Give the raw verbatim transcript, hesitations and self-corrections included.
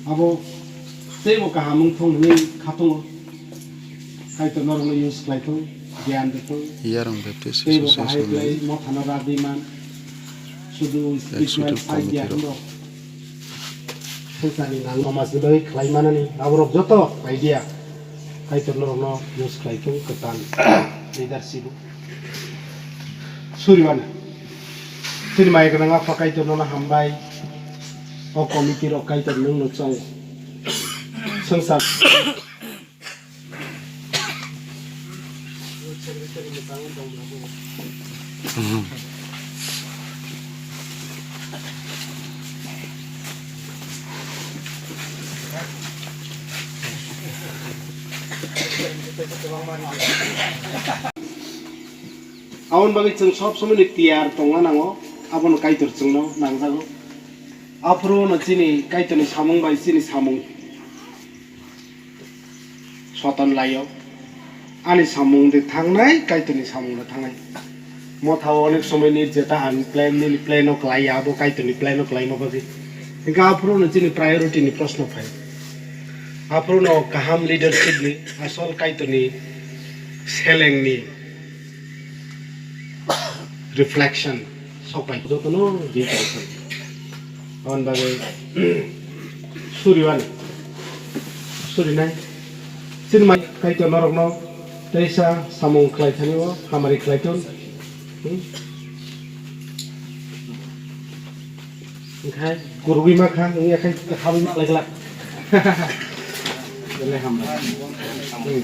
Abo teibo kaham wngthung hwnwi khatungo. Kaitor norokno use khlaithung, giyan dithung. Yarong Baptist teibo Association bahai khlai ni mothano radi man. Sudu spiritual side ya hwnrok. Swngcharni nang samajni bagwi khlai manani aborok joto idea Kaitor norokno use khlaithung kwtal leadership. Suriwani. Chini mai gwnang Apha Kaitor nono hambai. O committee rok Kaitor nwng no chong. Swngchar. Aboni bagwi chwng sob somoni tiyar tongna nango, abono Kaitor chwngno nangjago. Aphuru no chini Kaitorni samung bai chini samung soton laio. Ani samung de thangnai, Kaitorni samung de thangnai. Mothao onek somoi ni jeta ani plan, nini plan o klai ya, abo Kaitorni plan o klaima bagwi. Hingke aphuru no chini priority ni proshno phai. Aphuru no kaham leadership ni asol Kaitorni seleng ni reflection sok pai jotono di pai. Aboni bagwi suriwani. Surinai. Chini mai Kaitor norokno teisa samung khlai thani o hamari khlai thun. Hmm? Onkhe gurugwi ma kha, wngya khe habwi ma lai glak. Belai hambai. Hmm.